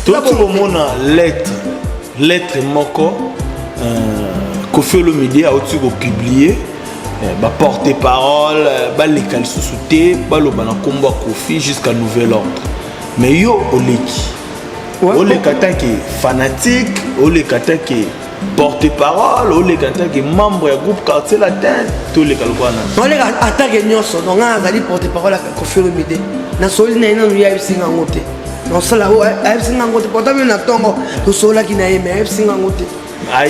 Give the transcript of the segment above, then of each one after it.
Toti komona lettre lettre moko Koffi Olomide auti kopublie baporte parole baleka lisusu te baloba na nkombo ya Koffi jusqu'à nouvel ordre, mais yo oleki, oleka tant que fanatique, oleka tant que porte parole, oleka tant que membre ya groupe Quartier Latin, toleka lokola na Oleka atake nyonso. Donc ngai nazali porte parole ya Koffi Olomide. Nasoli na ye nanu, ye ayebisinga yango te. Nasala oyo ayebisinga yango te. Porta meme na ntongo tosololaki na ye, mais ayebisinga yango te.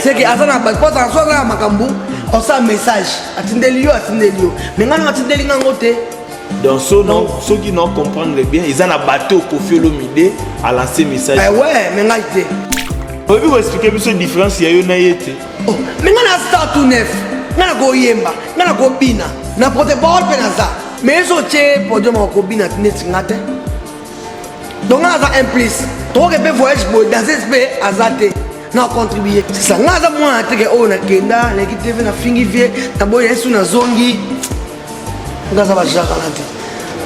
Seke aza na bato, so aza na makambo, osala message, atindeli yo, atindeli yo, mais ngai nanga atindeli nga yango te. Donc so non, soki non comprendre bien, eza na bato Koffi Olomide a lancé message. Eh ouais, mais ngai te. Oyebi koexpliquer biso différence ya yo na ye te? Oh, mais ngai na star tout neuf, ngai na koyemba, ngai na kobina na porte parole mpe naza, mais so otie podium akobina neti nga te. Donc ngai naza un plus, tokoke mpe voyage boye, danseuse mpe aza te na contribuer. C'est ça, ngai aza mwana teke oyo nakenda nayeki TV, nafingi vie, naboyi yesu, nazongi. Ngai aza bajakana te.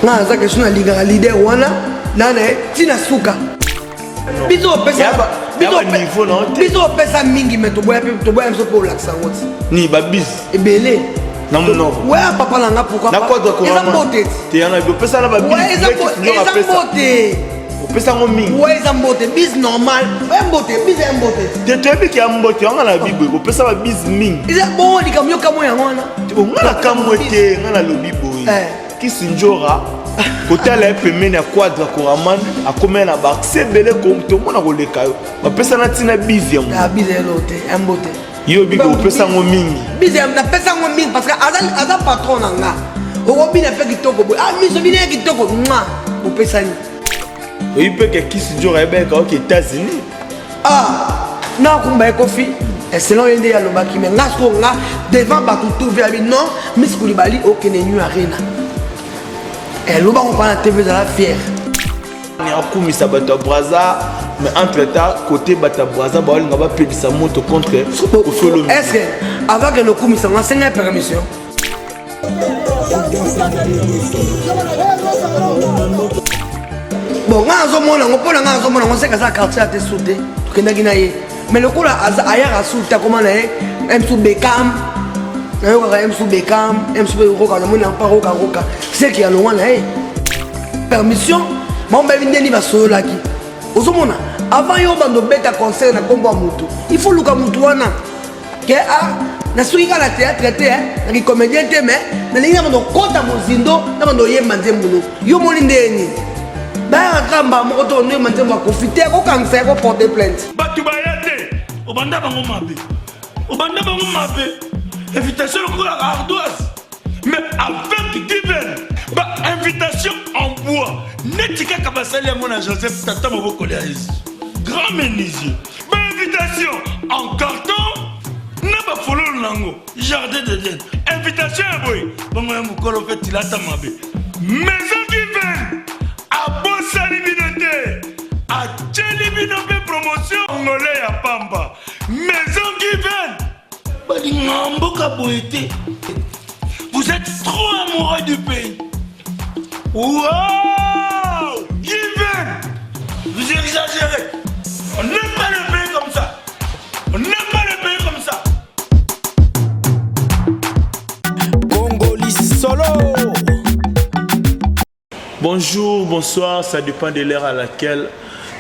Ngai aza kesu, nalingaka leader wana na na ye ntina suka. Biso biso opesa mingi, mais toboya mpe, toboya biso mpe olakisa yango ti. Ni babise ebele. Na monoko. We papa na nga, pourquoi? Eza mbote. Te yana opesa na babise. Eza mbote. Opesa yango mingi. We eza mbote, bise normal, ya mbote, bise ya mbote. Te, toyebi ke ya mbote wanga na biboye kopesa babise mingi. Eza bongo likambo yo kamwe yango wana. Nga na kamwe te, nga nalobi boye, Kisi Njora, kotala ye pembeni ya Quadra Koraman, akomela na baakse ebele, tomona koleka yo, bapesa na ntina bise ya Bise elo te, ya mbote. Yo biko opesa yango mingi. Bise napesa yango mingi parce que aza patron na nga. Okobina mpe kitoko boye, ah, miso bina ye kitoko mwa opesani. Oyebi mpe ke Kisi Njora ayebaka oke États-Unis. Ah, nakumba ye Koffi selon ye nde alobaki, mais nga sikoyo, nga devant bato tout ve abi non, Miss Kulibali okende New Arena, elobango mpa na TV, ezala fier. Akumisa bato ya Braza, mais entre temps côté bato ya Braza baolinga bapelisa moto contre Koffi Olomide. Est ce que avant ke nokumisa ngo, asenga permission? Bon, nga nazomona yango, mpo na nga nazomona yango seke aza quartier ate su te. Tokendaki na ye, mais lokola ayaka su te, akoma na ye msu Bekam, nayokaka msu Bekam, msu roka, namoni mpa roka roka, seke alongwa na ye permission. Bango bayebi ndeni basololaki. Ozomona, avant yo bando obeta concert na nkombo ya motu, il faut luka motu wana ke a nasuki kaka na théâtre te, naki comédien te, mais nalingi na bando okɔta mozindo na bando oyemba nzembo no. Yo moni ndeni bayaka kaka mbala moko to oyemba nzembo ya Koffi te, akokangisa, ya koporte plainte. Bato baya te, obanda bango mabe, obanda bango mabe, invitation lokola ardoise, mais avec Given, ba invitation en bois neti kaka basali yango na Joseph, tata mobokoli ya Yesu, grand menuisier, bainvitation en carton na bafololo nango, jardin d'Eden, invitation ya boye bongo ya mokolo mpe tilata mabe. Maison Given abosani bino te, atieli bino mpe promotion ngole ya pamba. Maison Given balinga mboka boye te. Vous êtes trop amoureux du pays. Wow, Given, vous exagérez. On n'aime pas le pays comme ça, on n'aime pas le pays comme ça. Congoli solo. Bonjour, bonsoir, ça dépend de l'heure à laquelle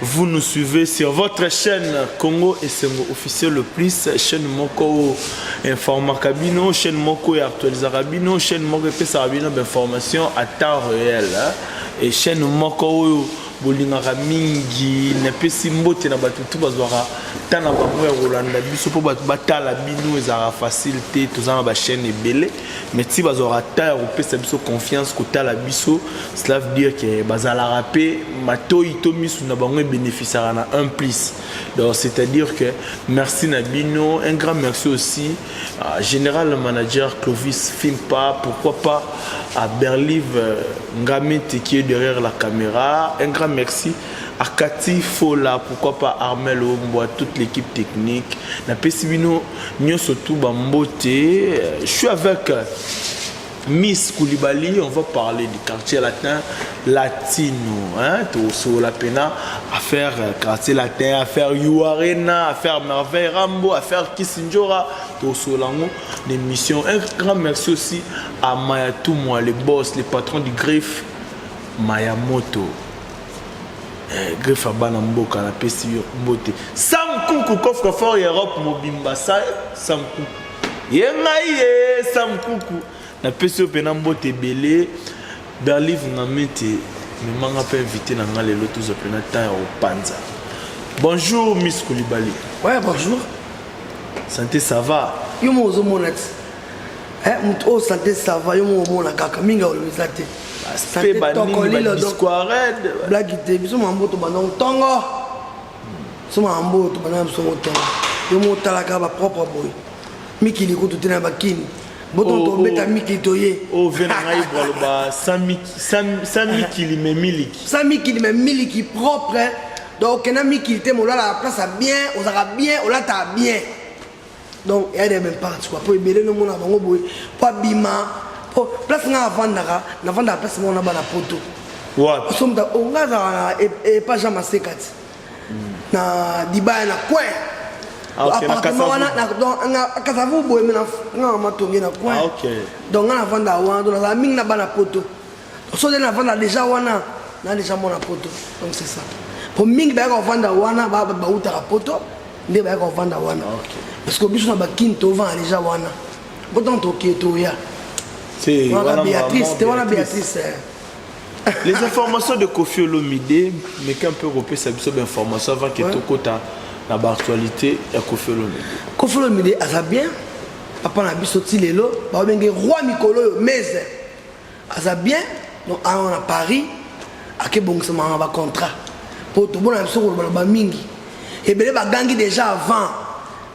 vous nous suivez sur votre chaîne Congo Esengo officiel le plus, chaîne moko informaka bino, chaîne moko actualisaka bino, chaîne moko epesaka bino information à temps réel, hein? Et chaîne moko oyo bolingaka mingi. Napesi mbote na bato tu bazwaka ntan na bango ya kolanda biso, mpo bato batala bino ezalaka facile te. Toza na bachaîne ebele, mais ti bazwaka temps ya kopesa biso confiance kotala biso, cela veut dire que bazalaka mpe matoi to misu na bango ebénéficiaka na un plus. Donc c'est à dire que merci na bino, un grand merci aussi à général manager Clovis Fimpa, pourquoi pas à Berlive Ngamete qui est derrière la caméra, un grand merci à Cathy Fola, pourquoi pas Armel Omboa, toute l'équipe technique. Napesi bino nyonso tu bambote. Je suis avec Miss Koulibaly, on va parler du quartier latin latino. Hein, sur la pena, affaire quartier latin, affaire Yuarena, affaire Merveille Rambo, affaire Kissinjora, sur l'émission. Un grand merci aussi à Maya Toumoua, le boss, le patron du greffe Mayamoto. Eh, greffe abana mboka napesi yo mbote. Sam Kunku, coffre fort Europe mobimba, sa Sam Kunku. Ye ngai ye Sam Kunku. Napesi yo mpena mbote ebele. Berlive Ngamete memanga mpe invité na nga lelo, tozwa mpena temps ya kopanza. Bonjour Miss Koulibaly. Ouais, bonjour. Santé, ça va? Yo mo ozomona ti moto oyo, santé ça va. Yo mo omona kaka mingi, oloba eza te. Mpe banini, badisquared. Blague te, biso mambo tobanda ntongo, biso mambo tobanda biso ntongo. Yo mo otalaka bapropre boye, mikili kutu te na bakini boto tobeta mikili toye. Oyo ve na ngai baloba sans mikili me miliki. Sans mikili me miliki propre. Donc okenda mikili te, molalaka place ya bien, ozalaka bien, olataka bien. Donc eya de même parti quoi, po ebele nomona bango boye po abima, po place nga avandaka, navandaka place moko na bana poto. Wapi? Somuta nga azalaka na epa Jean Maseka ti na Dibaya na coin. Ah, ok, na appartement wana. Kasavu. Donc Kasavu boye, me nga mama tonge na coin. Ah, ok. Donc nga navanda wana, donc nazala mingi na bana poto. So nde navanda déjà wana, na déjà mwana poto. Donc c'est ça, po mingi bayaka kovanda wana, bautaka poto nde bayaka kovanda wana. Parce que biso na bakini tovanda déjà wana, botango tokie toya. C'est wana wana Béatrice maman te wana. Béatrice. Béatrice, eh. Les informations de Koffi Olomide, mais un peu repesa biso information avant que tokota na baactualité ya Koffi Olomide. Koffi Olomide aza bien, papa na biso ti lelo babenge roi mikolo oyo mese aza bien. Donc awa na Paris akebongisamaka na bacontrat, mpo tobona biso kolobaloba mingi, ebele bagangi déjà avant,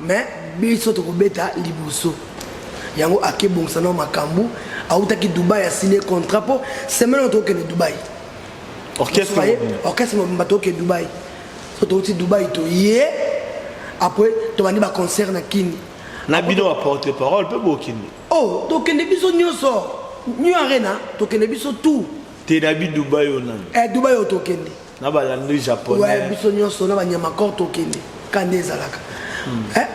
mais biso tokobeta liboso. Yango akebongisa na makambo, autaki Dubai, asigne contrat, mpo semaine oyo tokokende Dubai. Orchestre mobimba. Orchestre mobimba tokokende Dubai. So touti Dubai, toye, après tobandi baconcert na Kini. Na bino ba porte parole mpe bokende? Oh, tokende biso nyonso, New Arena, tokende biso tout. Te, na bi Dubai oyo nani? Eh, Dubai oyo tokende. Na balandi japonais. Ouais, biso nyonso na banyama corps tokende. Ka nde ezalaka. Eh,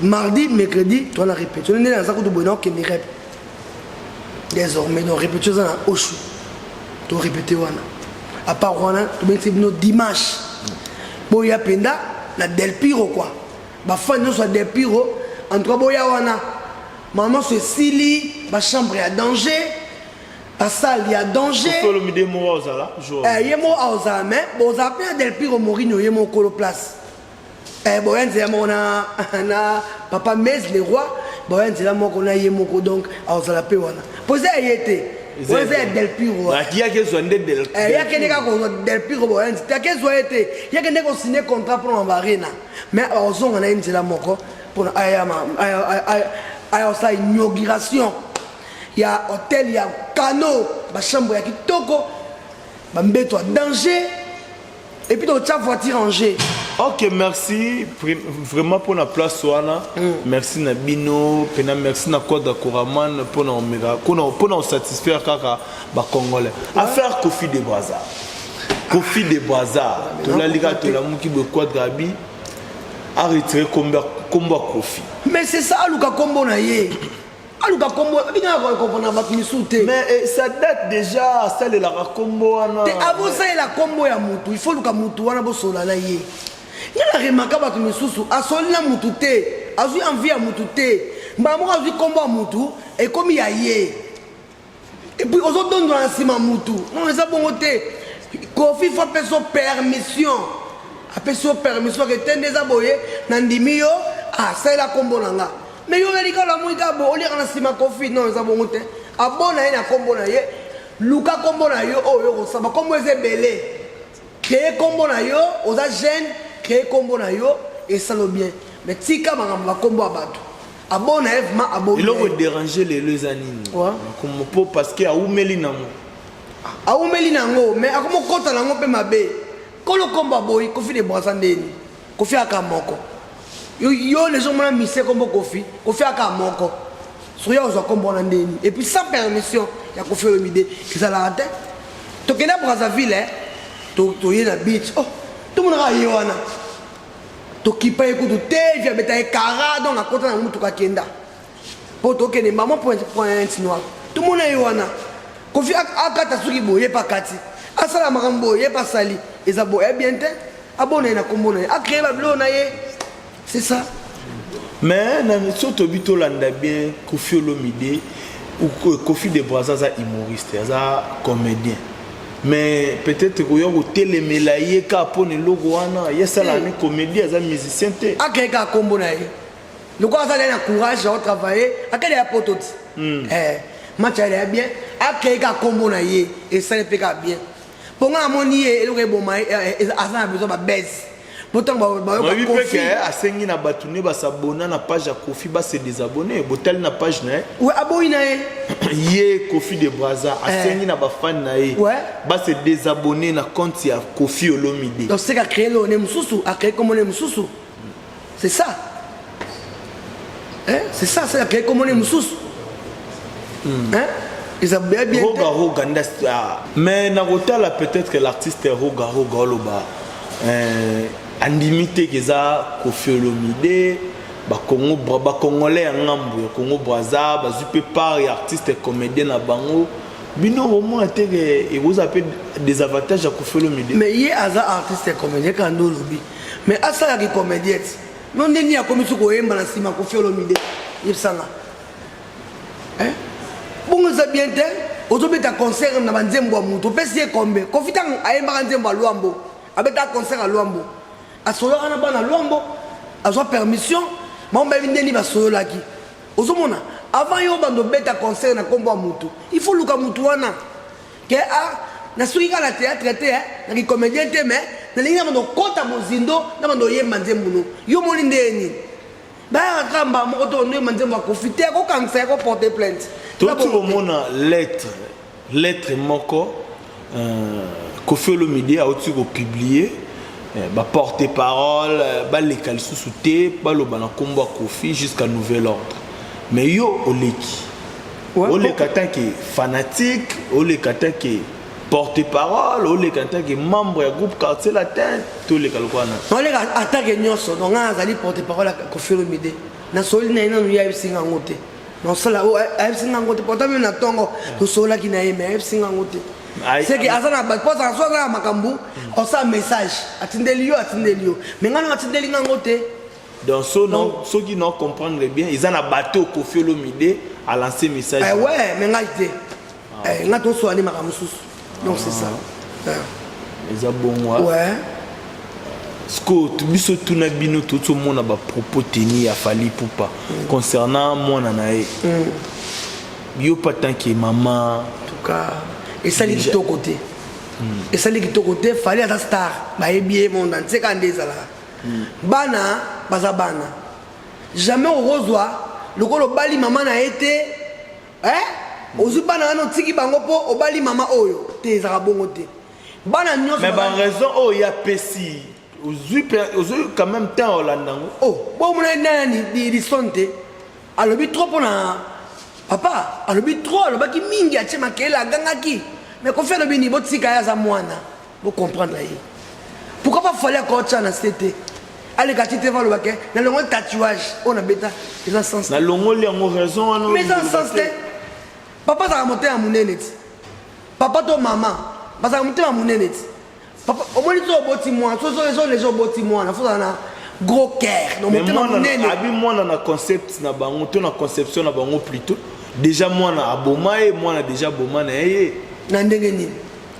mardi, mercredi toza na répétition. Nde naza kutu boye, naokende rep désormais. Donc répétition eza na Oshu, torépété wana. À part wana, tobengisi bino dimanche, boya mpenza na Del Piro quoi. Bafani nyonso ya Del Piro, en tout cas boya wana. Mama so esili, bachambre ya danger, basale ya danger. Koffi Olomide moko ozala jour? Eh, ye moko aozala, mais bozala mpe na Del Piro Morino, ye moko kolo place. Eh, boya nzela moko na papa Mes le roi, boya nzela moko na ye moko. Donc aozala mpe wana, po eza ya ye te, wana eza ya Del Piro. Akiyaki ezwa nde Del. Eh, yakende kaka kozwa Del Piro, boya nzela te, akezwa ye te, yakende kosigne contrat mpona baarena, mais aozonga na ye nzela moko mpona aya osala inauguration ya hotel ya Kano, bachambre ya kitoko, bambeto ya danger, et puis totya voiture en. Ok, merci vraiment mpona place wana. Merci na bino mpena, merci na Code Coraman mpona omeka mpona osatisfaire kaka bacongolais. Affaire Koffi de Braza, Koffi de Braza, tolali kaka, tolamuki boye, Quadra abi aretire kombo ya Koffi. Mais c'est ça, aluka kombo na ye, aluka kombo abingaka comprendre bato misusu te. Mais eh, ça date déjà, asalelaka kombo wana. Te, abosalela kombo ya mutu, il faut luka mutu wana, bosola na ye. Nga na remaka bato misusu, asoli na mutu te, azwi envie ya mutu te, mbala moko azwi kombo ya mutu, ekomi ya ye, et puis ozodondola na nsima mutu. Non, eza bongo te. Koffi faut apesa yo permission, apesi yo permission ake te, nde eza boye, nandimi yo, asalela kombo na nga. Mais yo oyali kaka, olamwi kaka boye, oliaka na nsima Koffi. Non, eza bongo te. Abona ye na kombo na ye, luka kombo na yo oyo okosala. Bakombo eza ebele, créer kombo na yo. Oza jeune, créer kombo na yo, esalo bien, mais tika makambo bakombo ya bato. Abona ye vraiment, abomi. Eloko déranger lelo eza nini? Po parce que awumeli nango. Awumeli nango, mais akomokɔta nango mpe mabe. Kolo kombo aboyi Koffi de Braza ndeni, Koffi aka moko. Yo, yo les omona mise kombo Koffi, Koffi aka moko. Soki ozwa kombo wana ndeni, et puis sans permission ya Koffi Olomide, ezalaka te. Tokende Brazzaville, toye na beach, oh, tomonaka ye wana, tokipa ye kutu te, vi abeta ye kara, donc akota na mutuka akenda mpo tokende mama Pointe Noire. Tomona ye wana, Koffi akata soki boye, ye mpe akati, asala makambo boye, ye mpe asali. Eza boye bien te. Abona ye na kombo na ye, acréer babiloko na ye, c'est ça. Mais na so tobi tolanda bien, Koffi Olomide, Koffi de Braza aza humoriste, aza comédien, mais peut-être koya kotelemela ye kaka mpona eloko wana, ye asalaka ni comédie, aza musicien te. Acréer kaka kombo na ye, lokola aza na courage ya kotravailler, akende ya poto ti match ayela ya bien. Acréer kaka kombo na ye, esali mpe kaka bien. Mpo nga namoni ye, eloko eboma, aza na besoin babese po ntango bayoka. Oyebi mpe ke asengi na bato nde basabona na page ya Koffi base désabonner. Botali na page na ye. We, aboyi na ye. Ye Koffi de Braza asengi na bafani na ye base désabonner na compte ya Koffi Olomide. Donc c'est acréer lo ne mosusu, acréer kombo ne mosusu, c'est ça, hein? C'est ça, c'est acréer kombo ne mosusu, hein? Eza bien bien. Roga Roga nda, mais na kotala, peut-être que l'artiste Roga Roga oloba andimi te ke eza Koffi Olomide. Bakongo, bacongolais ya ngambu ya Congo Braza bazwi mpe part ya artiste comédien na bango. Bino bomona te ke ekozala mpe désavantage ya Koffi Olomide? Mais ye aza artiste comédien kaka nde olobi, mais asalaki comédien ti no ndeni akomi soki koyemba na nsima Koffi Olomide, yebisanga bongo eza bien te. Ozobeta concert na banzembo ya moto, opesi ye kombe. Koffi, ntango ayembaka nzembo ya Lwambo, abetaka concert ya Lwambo, asololaka na bana Lwambo, azwa permission, bango bayebi ndeni basololaki. Ozomona, avant yo bando obeta concert na nkombo ya motu, il faut luka motu wana ke a nasuki kaka na théâtre te, naki comédien te, mais nalingi na bando okɔta mozindo na bando oyemba nzembo no. Yo moni ndenge nini bayaka kaka mbala moko to ndoyemba nzembo ya Koffi te, akokangisa, ya koporter plainte. Toti komona lettre moko Koffi Olomide auti kopublier, baporte parole baleka lisusu te, baloba na nkombo ya Koffi jusqu'à nouvel ordre. Mais yo oleki, oleka tant que fanatique, oleka tant que porte parole, oleka en tant que membre ya groupe Quartier Latin, toleka lokola na Oleka atake nyonso. Donc nga azali porte parole ya Koffi Olomide, nasoli na ye nanu, ye ayebisinga yango te. Nosala ayebisinga yango te. Portant meme na ntongo tosololaki na ye, mais ayebisinga yango te. Seke aza na bato, po so aza na makambo, osala message, atindeli yo, atindeli yo, mais ngai nanga atindeli nga yango te. Donc so non, soki na comprendre bien, eza na bato Koffi Olomide a lancé message. Eh ouais, mais ngai te. Ngai tosola nde makambo mosusu, donc c'est ça. Eza bongo. Ouais. Siko biso tuna bino, tozomona bapropos teni ya Fally Ipupa concernant mwana na ye. Yo pa tant que mama? En tout cas esali kitoko te, esali kitoko te. Fally aza star, bayebi ye monde entier. Kaka nde ezalaka, bana baza bana, jamais okozwa lokola obali mama na ye te. Ozwi bana wana, otiki bango mpo obali mama oyo te, ezalaka bongo te. Bana nyonso. Mais baraison oyo ya pesi, ozwi quand même temps olanda yango. Oh, bomona nani lison te, alobi trop mpona papa, alobi trop, alobaki mingi, atie makelele, agangaki. Mais Koffi alobi nini? Botika ye, aza mwana, bocomprendre ye. Pourquoi pas Fally akotya na se te, aleka ti te, valobake nalongoli tatouage oyo nabeta, eza sens. Nalongoli yango, raison wana. Mais eza sens te. Papa azalaka motema monene ti, papa to mama bazalaka motema monene ti. Papa, omoni, so oboti mwana, so leja oboti mwana, faut ozala na gros cœur, donc motema monene. Abi mwana na concept na bango to na conception na bango plutôt, déjà mwana aboma ye, mwana déjà aboma na ye. Na ndenge nini?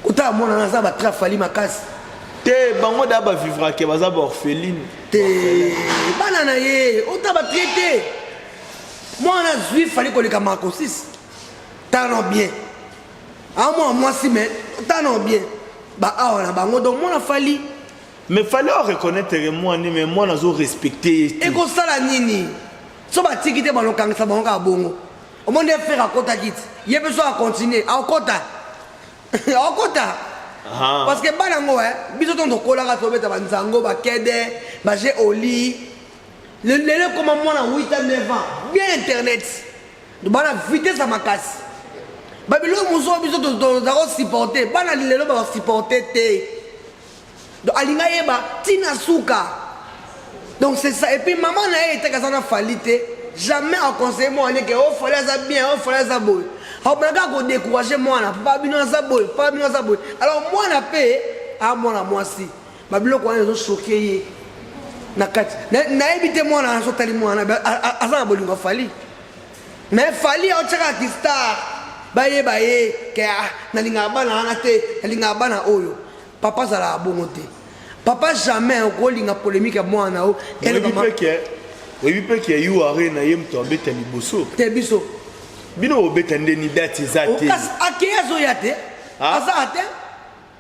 Kotala mwana na aza batra Fally makasi. Te, bango da bavivrake, baza baorpheline. Te, bana na ye ota batrie te. Mwana azwi Fally koleka Marco 6. Tala bien, amwa mwasi, mais tala bien baawa na bango, donc mwana Fally. Mais fallait reconnaître mwana, mais mwana azo respecte ye te. Ekosala nini? So batiki te, balokangisa bango kaka bongo. Omoni nde Ferre akɔtaki ti ye mpe so acontinue, akɔta, akɔta. Parce que bana yango, biso ntongo tokolaka, tobeta banzango, bakede, baje oli. Lelo ekoma mwana 8 à 9 ans, bien internet. Bana vitesse ya makasi. Babiloko mosusu biso toza kosupporte, bana lelo bakosupporte te. Donc alinga yeba tina suka. Donc c'est ça. Et puis maman na ye etaka aza na Fally te, jamais aconseille mwana ke oh Fally aza bien, oh Fally aza boye. Akobanda kaka kodécourage mwana, papa bino aza boye, papa bino aza boye. Alors mwana mpe a mwana mwasi, babiloko wana ezochoke ye na kati. Nayebi te mwana wana sotali mwana aza na bolingo ya Fally. Mais Fally aotiaka ki star, bayeba ye ke ah, nalingaka bana wana te, nalingaka bana oyo. Papa azalaka bongo te. Papa jamais okolinga polémique ya mwana o. Oyebi mpe ke yu arena ye moto abeta liboso te biso. Bino bobeta nde ni date eza te. Akei azoya te. Aza te.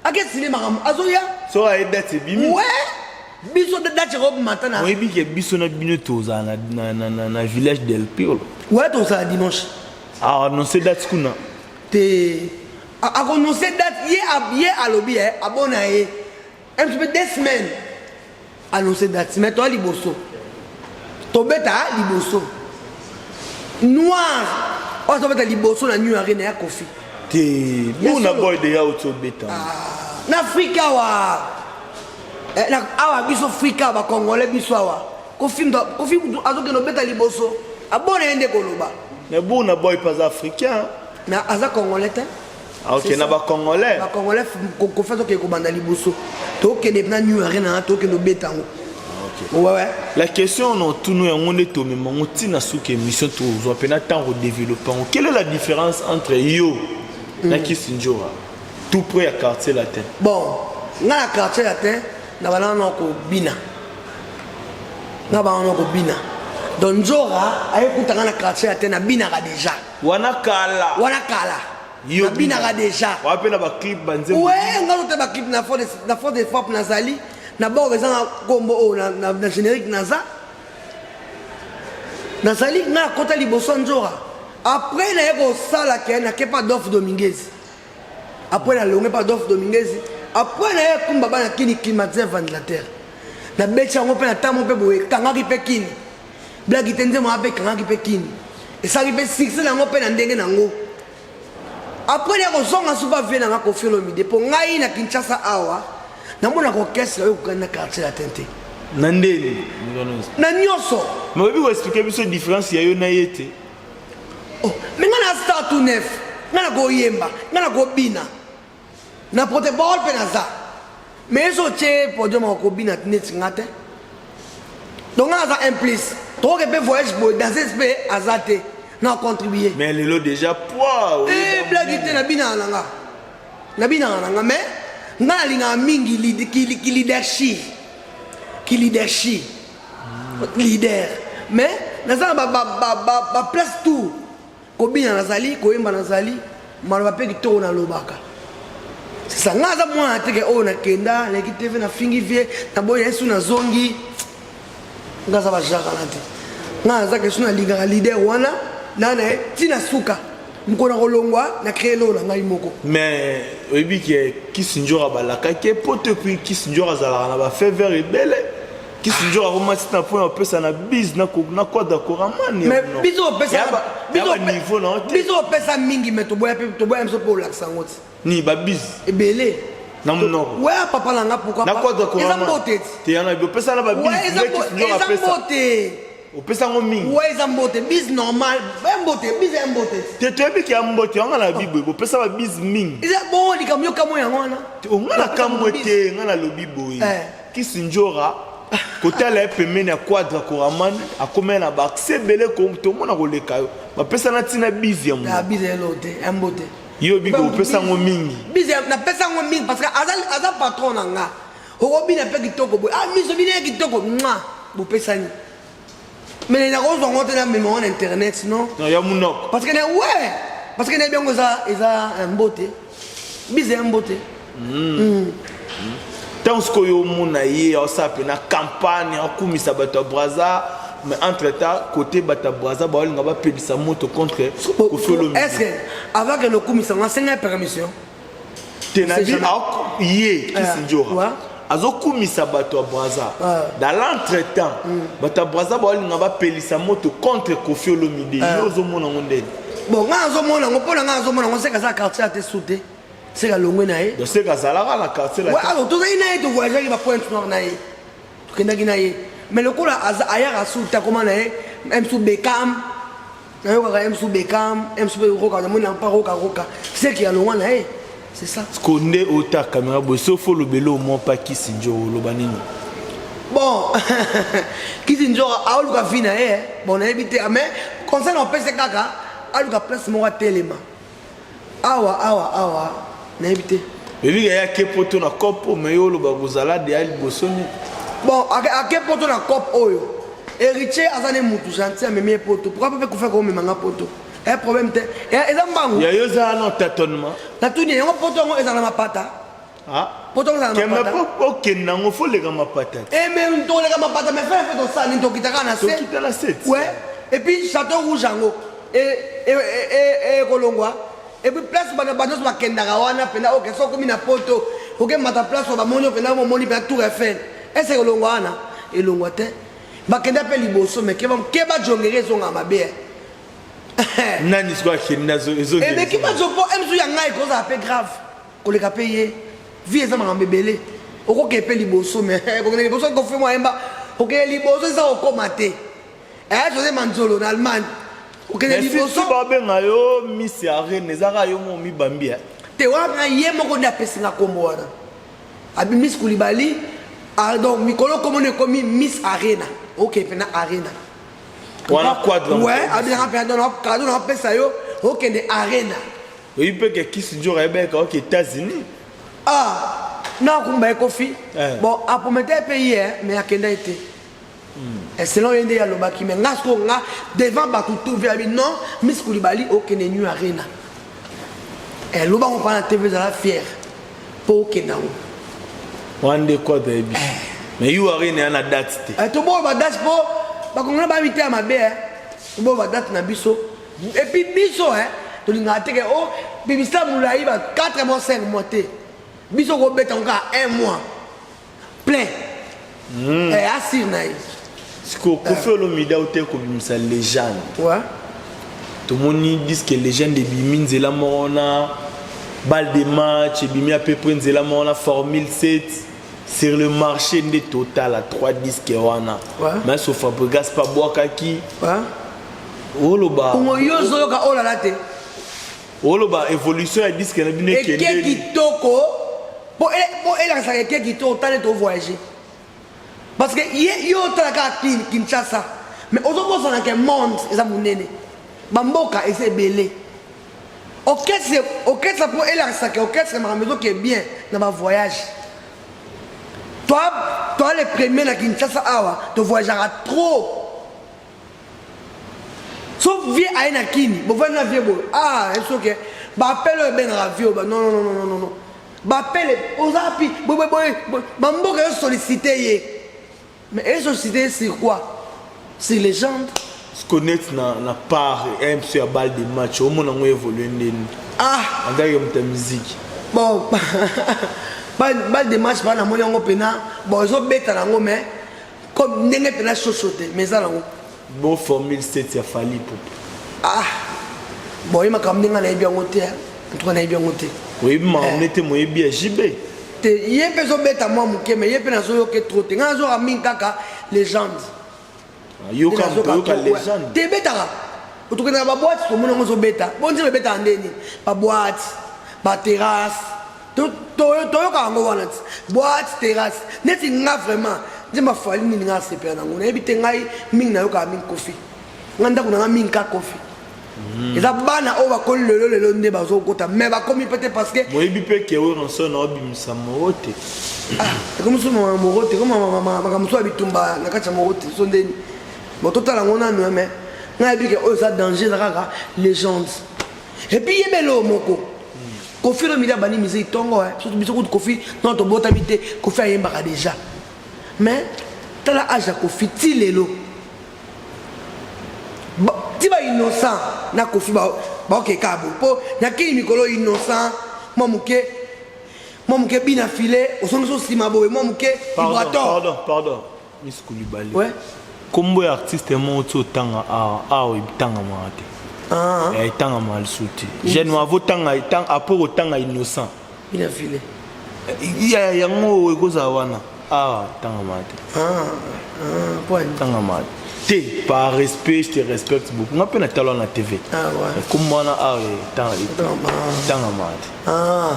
Ake sile makambo azoya. So aye date ebimi. Ouais. Biso date ekobima na. Oyebi ke biso na bino tozala na village del Pirlo. Ouais, tozala dimanche. Ah, annoncer date kuna. Te akononce date ye ye alobi eh, abona ye un petit peu 2 semaines annonce date, mais toa liboso tobeta liboso noir oyo tobeta liboso na New Arena ya Kofi. Te, Burna Boy deya oti obeta. Na Afrika awa, awa biso Afrika bacongolais biso awa Kofi Kofi azokende obeta liboso, abona ye nde koloba. Mais Burna Boy mpe aza africain. Mais aza congolais te. Ok, na bacongolais. Bacongolais, Kofi azokende kobanda liboso, tokende na New Arena, tokende obeta yango. Ouais. La question na tunu yango nde tomema yango ntina suki émission, tozwa mpena ntango kodéveloppe yango. Quelle est la différence entre yo na Kisi Njora tout près ya Quartier Latin? Bon, nga na Quartier Latin na bana na kobina, nga bana na kobina. Donc Nzora ayekutanga na Quartier Latin, nabinaka déjà. Wana kala. Wana kala, nabinaka déjà. Wana mpe na baclip banzembo. We nga lote baclip na force de frappe nazali na bord, eza na nkombo oyo na générique naza nazali. Nga nakota liboso ya Nzora. Après naye kosala ke nake pa Adolphe Dominguez. Après nalonge pa Adolphe Dominguez, après naye kumba bana kini climatiseur, ventilateur, nabeti yango mpe na ntango mpe boye ekangaki mpe kini blaki te. Nzembo wana mpe ekangaki mpe kini, esalaki mpe succès nango mpe na ndenge nango. Après naye kozonga so bavie nanga Kofi Olomide, mpo ngai na Kinshasa awa namonaka orchestre oyo ekokani na Quartier Latin te. Na ndeni? Na nyonso. Mais oyebi koexplike biso différence ya yo na ye te? Oh, mais nga na star tout neuf, nga na koyemba, nga na kobina na porte parole mpe naza, mais eso otie podium akobina neti nga te. Donc nga naza un plus, tokoke mpe voyage boye, danseuse mpe aza te na contribuer. Mais lelo déjà poids. Eh, blague te, nabinaka na nga, nabinaka na nga, mais nga nalingaka mingi ki leadership, ki leadership, leader. Mais naza na baplace tout, kobina nazali, koyemba nazali, maloba mpe kitoko nalobaka. Sasa nga aza mwana teke oyo nakenda nayeki TV, nafingi vie, naboyi yesu, nazongi. Nga aza bajakana te, nga naza kesu, nalingaka leader wana na na ye ntina suka mokolo na kolongwa na créé loo na ngai moko. Mais oyebi ke Kisi Njora balakaki po te, puis Kisi Njora azalaka na bafeu vert ebele. Kisi Njora akoma ntina mpona kopesa na bise na Quadra Koraman. Mais biso opesa niveau na te. Biso opesa mingi, mais toboya mpe, toboya biso mpo olakisa yango ti. Ni babise? Ebele. Na monoko. We papa na nga, pourquoi? Na Quadra Koraman eza mbote. Te yana opesa na babise. Eza mbote. Opesa yango mingi. We eza mbote, bise normal ya mbote, bise ya mbote. Te, toyebi ke ya mbote wanga na biboye bopesa babise mingi. Eza bongo likambo yo kamwe yango wana. Nga na kamwe te, nga nalobi boye: Kisi Njora, kotala ye pembeni ya Quadra Koraman, akomaya na baaccès ebele, tomona koleka yo, bapesa na ntina bise ya mo bise elo te, ya mbote. Yo biko opesa yango mingi. Bise napesa yango mingi parce que aza patron na nga. Okobina mpe kitoko boye, ah miso bina ya kitoko mwa bopesani, mais nakozwa yango te na mema wana internet, non. Non, ya monoko. Parce que na ouais, parce que nayebi yango eza mbote, bise ya mbote. Ntango sikoyo omona ye aosala mpena campagne, akumisa bato ya Braza, mais entre temps côté bato ya Braza baolinga bapelisa moto contre Kofi Olomide. Est ce que avant que nokumisa ngo asenga permission? Te, na bi ye Kisi Njora. Azokumisa bato ya Braza. Dans l'entretemps, bato ya Braza baolinga bapelisa moto contre Koffi Olomide. Yo ozomona yango ndeni? Bon, ngai nazomona yango, mpo na ngai nazomona yango, seke aza quartier ate su te, seke alongwe na ye. Donc seke azalaka na quartier? Ouais, alors tozali na ye, tovoyageaki bapointe noire na ye, tokendaki na ye, mais lokola ayaka su te, akoma na ye msu Bekam, nayokaka msu Bekam, msu mpe roka, namoni na mpa roka roka, seke alongwa na ye, c'est ça. Ko nde ota caméra boye, soki olobeli omo mpa Kisi Njo, oloba nini? Bon, Kisi Njo aoluka vie na ye. Bon, nayebi te, mais conseil na opese kaka, aluka place moko atelema awa awa awa, nayebi te. Ebika ye ake poto na cope, me yo oloba kozala deya liboso nini? Bon, ake poto na cope oyo Héritier aza ne mutu gentil, amemi ye poto. Pourquoi mpe kufa komemanga poto? Eh, problème te, eza mbangu. Ya yo eza na tâtonnement. Natuni yango, poto yango ezala na mapata? Ah. Poto yango ezala na kembe mapata? Po okende yango, fo leka mapata te. Eh, mais toleka mapata, mais frère, mpe tosala nini? Tokita kaka na se. Tokita na se. Ouais, et puis Château Rouge yango ekolongwa, et puis place bato nyonso bakendaka wana mpena, oke so okomi na poto, okemata place oyo bamoni oyo mpena, omoni mpena Tour Eiffel, ese elongwa wana? Elongwa te. Bakenda mpe liboso, mais keba, jongere ezongaka mabe, eh. Nani sikoyo akende? Emeki bazo mpo msu ya ngai ekozala mpe grave koleka mpe ye. Vie eza makambo ebele. Okokende mpe liboso, mais kokende liboso, Kofi mo ayemba, kokende liboso eza kokóma te. Aya José Manzolo na Allemagne, kokende liboso. Babenga yo Miss Arena, ezaka yo mo mibambi? Te, wana ye moko nde apesinga nkombo wana, abi Miss Kulibali. Ah, donc mikolo komona ekomi Miss Arena, okende mpe na Arena. Wana quadre. Ouais, abinaka mpe donc cadeau na apesa yo, okende Arena. Oyebi mpe ke Kisi Njora ayebaka oke États-Unis? Ah, nakumba ye Kofi. Bon, apromete mpe ye, mais akenda ye te. Selon ye nde alobaki, mais nga sikoyo, nga devant bato tout abi non, Miss Kulibali okende New Arena. Elobango mpa na TV, ezala fier mpo okende yango. Wana nde quadre ayebi, mais U Arena ya na date te. Toboyo badate mpo bakongona bayebi te ya mabe. Toboyo badate na biso, et puis biso tolingaka te ke o publicité molai ba 4 mois, 5 mois te. Biso kobeta ngo kaka 1 mois plein, asire na ye. Sikoyo Kofi Olomide aute kobimisa Légende. Tomoni disque Légende ebimi nzela moko na balle de match, ebimi à peu près nzela moko na Formule 7 sur le marché. Nde totala 3 disque wana, mais so Fabregas mpe abwakaki, oloba? Kongo yo ozoyoka olala te. Oloba évolution ya disque na bino? Eke kitoko po elakisaka eke kitoko. Tala, tovoyage parce que ye yo otala kaka Kinshasa, mais ozobosana ke monde eza monene, bamboka eza ebele. Orchestre, orchestre mpo elakisaka orchestre makambo ezoke bien na bavoyage. Toi, toi le premier na Kinshasa awa, tovoyageaka trop. So vieux aye na kini, bovandi na vieux boye, ah, soki bapele oyo ebengaka vieux, ba non, non, non, non, non, bapele oza pi boye boye, bamboka yo sollicite ye, mais esollicite ye sur quoi? Sur Légende. Connaître na part mc ya balle de match, omona yango évolue ndeni? Ah. En tant que moto ya musique. Bon, balle de match baa, namoni yango mpena bon, ezobeta nango, mais comme ndenge mpena soso te, mais eza nango. Bon, Formule 7 ya Fally Ipupa? Ah bon, ye makambo ndenge nayebi yango te, en tout cas nayebi yango te. Oyebi makambo nete moyebi ya JB? Te, ye mpe ezobeta mwa moke, mais ye mpe nazoyoke trop te. Ngai nazoyoka mingi kaka Légende. Yoka moto, yoka Légende. Te, ebetaka, tokendaka baboîte, tomoni yango ezobeta. Bo nzembo ebetaka ndeni, baboîte, baterrasse, toyoka yango wana ti boîte, terrasse. Neti nga vraiment, nzembo afali nini nga asepela nango, nayebi te. Ngai mingi nayokaka mingi Kofi. Nga ndako nanga mingi ka Kofi. Eza bana oyo bakoli lelo lelo nde bazokota, mais bakomi mpe te parce que Moyebi mpe ke Werrason aobimisa moro te? Ekomi so moro te, komi makambo mosusu ya bitumba na kati ya moro te. So ndeni, bon, totala yango nanu, mais ngai yebi ke oyo eza danger, eza kaka Légende. Et puis yebele oyo moko, Kofi Olomide abandi musique ntongo. Biso kutu Kofi non, tobotami te, Kofi ayembaka déjà. Mais tala age ya Kofi ti lelo, ti ba Innocent na Kofi baokeka boye mpo nakei mikolo Innocent mwa moke. Mwa moke bina filet, osongisi osima boye, mwa moke Pardon, vibrator. pardon, pardon. Miss Coulibaly. Ouais. Kombo ya artiste moko ti otanga awa, awa etangamaka te. Ah, Eh, etangamaka lisusu te. Jeune avo tanga après kotanga innocent. Bina filet. Ya yango ekozala wana. Awa etangamaka te. Ah, ah, point. Etangamaka te. Par respect, je te respecte beaucoup. Nga mpe natala na TV. Ah, ouais. Kombo wana awa etangamaka te. Ah,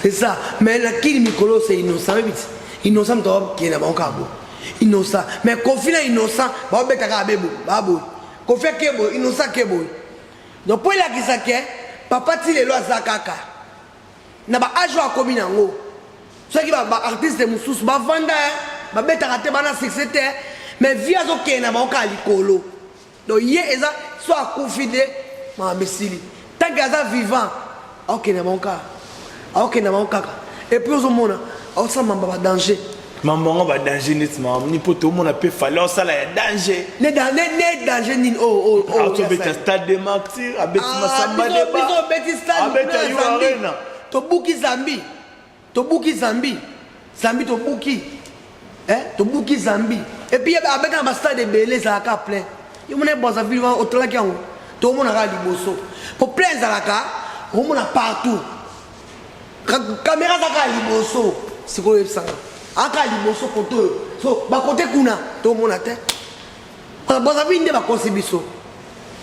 c'est ça. Mais la kili mikolo c'est innocent biti. Innocent to ki na bango kabo. Innocent. Mais Koffi na innocent ba beta ka bebo, ba bo. Koffi kebo, innocent kebo. Donc pour la kisake, papa ti lelo aza kaka. Na ba âge akomi nango. Soki ba ba artiste mususu ba vanda ba beta ka te bana succès te, mais vie azo kena ba ka likolo. Donc ye eza soit akufi de ma mesili. Tant que aza vivant, akokende bango kaka. Akokende bango kaka. Et puis ozomona aosala mamba ba danger. Mambo yango ba danger neti makambo nini mpo tomona mpe fale osala ya danger. Ne ne danger nini oh oh oh. Atobeta stade de martyr, abeti masamba deba. Biso obeti stade abeta kuna U Zambie. Arena. Tobuki Zambie. Tobuki Zambie. Zambie tobuki. Eh, tobuki Zambie. Et puis abeta na ba stade ebele ezalaka plein. Yo mona Brazzaville wana otalaki yango. Tomonaka liboso. Po plein ezalaka omona partout. Caméra ezalaka liboso. Sikoyo oyebisanga. Aka liboso kote oyo. So bakote kuna tomona te. Brazzaville nde bakosi biso.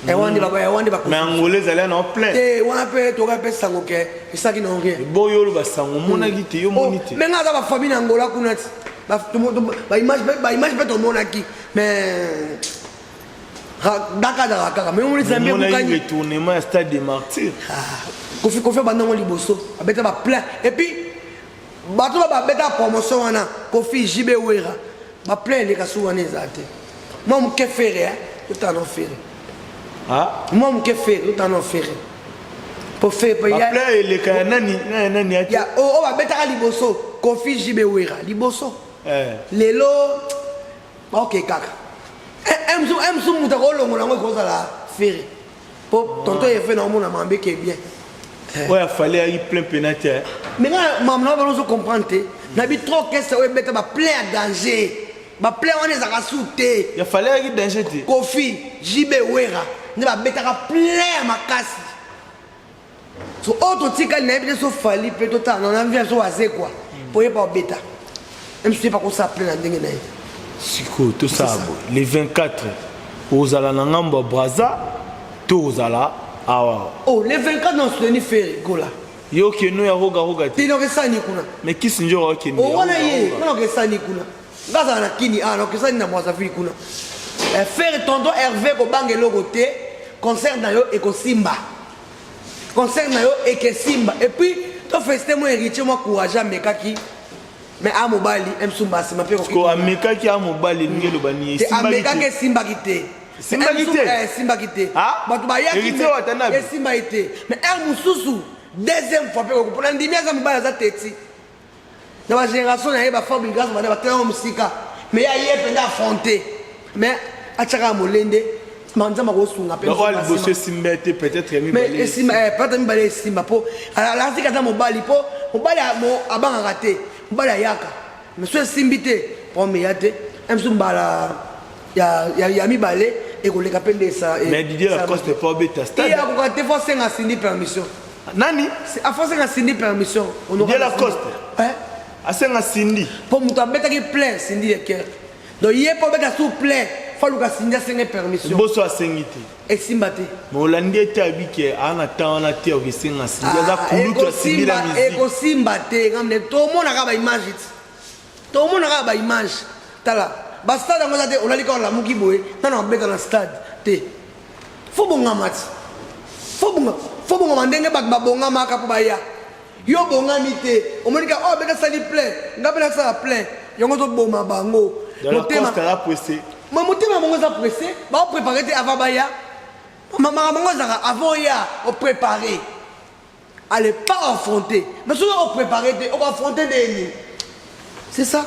Ewa nde ewa nde bakosi. Mais Angola ezali na plein. Te wana mpe toka mpe sango ke esalaki na rien. Boyo oloba sango omonaki te, yo moni te. Mais nga aza bafamille na Angola kuna ti. Ba image mpe tomonaki. Mais dakadaka kaka. Mais omoni Zambie Omonaki ebukani. retournement ya stade de martyr. Ah, Koffi Koffi abandango liboso. Abeta ba plein. Et puis bato ba babeta promotion wana Koffi JB Wera. Ba plein eleka su wana eza te. Mwa moke Ferre, hein. Totala no Ferre. Ah? Mwa moke Ferre, totala no Ferre. Po Ferre pe Ba ya plein eleka ya nani, na ya nani ati? Ya o o babetaka liboso Koffi JB Wera liboso. Eh. Lelo ba ok kaka. Msu mutu akolongola yango ekozala Ferre. Po tonton Hervé na omona mambe ke bien. Oyo afale ayaki plein pena te. Mais nga mama na bano zo comprendre te. Na bi trop orchestre oyo ebeta ba plein ya danger. Ba plein wana ezalaka su te. Ya fale ayaki danger te. Koffi, JB Wera nde babetaka plein ya makasi. So oyo totikali nayebi te so Fally mpe totala na na vie so azekwa po ye pa obeta. Même si pa kosala plein na ndenge na ye. Sikoyo tosala boye le 24 ozala na ngambo ya Brazza to ozala awa. Oh le 24 na soutenu Ferre Gola. Yo okende ya roga roga te. Te nokesani kuna. Mais kisi njo okende. Oh wana ye, nga nokesani kuna. Nga azala na Kini ah nokesani na Brazzaville kuna. Eh, Ferre tonton Hervé kobanga eloko te, concert na yo ekosimba. Concert na yo ekesimba. Et puis to féliciter moi héritier moi courage amekaki. Mais a mobali msumba asima pe ko amekaki a mobali elingi eloba nini? Te amekaki esimbaki te. Esimbaki te. Esimbaki te. Ah? Bato bayaki Héritier Watanabe. esimbaki te. Mais heure mosusu deuxième fois pe mpona ndimi aza mobali aza teti. Na ba génération na ye ba Fabregas bana batelama mosika. Mais ye aye mpenza affronter. Mais atiaka molende manzambe akosunga mpe Donc oyo mosusu liboso asima. esimba te peut-être ya Mais mibale. esimba, eh, peut-être mibale esimba po alasika aza mobali po mobali abangaka te, mobali ayaka. Mais so esimbi te, po ameya te. Msu mbala ya mibale ekoleka mpe nde esa, eh, Mais Didier esa Lacoste po abeta stade. Ye akoka te, fo asenga Cindy permission. Nani? Afo asenga Cindy permission. Honorable Didier Lacoste. Cindy. Eh? Asenga Cindy. Po moto abetaki plein Cindy le cœur. Donc ye po abeta sous plein, fo aluka Cindy asenge permission. Boso asengi te. Esimba te. Mais olandi ete abike ana temps wana te okesenga Cindy. Aza Ah, kulutu asimbi la musique. Ekosimba te, ngamne tomonaka ba image ti. Tomonaka ba image. Tala, ba stade yango eza te, olali kaka olamuki boye, nano abeta na stade te. Fo bongama ti. Fo bonga, fo bongama ndenge bato babongamaka po baya. Yo bongami te, omoni ka oh beta sali plein, nga pe nasala plein. Yango toboma bango. Dans la Motema Coste aza pressé. Ma motema bango eza pressé, ba préparer te avant baya. Ma makambo yango ezalaka avant ya o préparer. Allez pas affronter. Mais soki o préparer te, o affronter nde nini? C'est ça.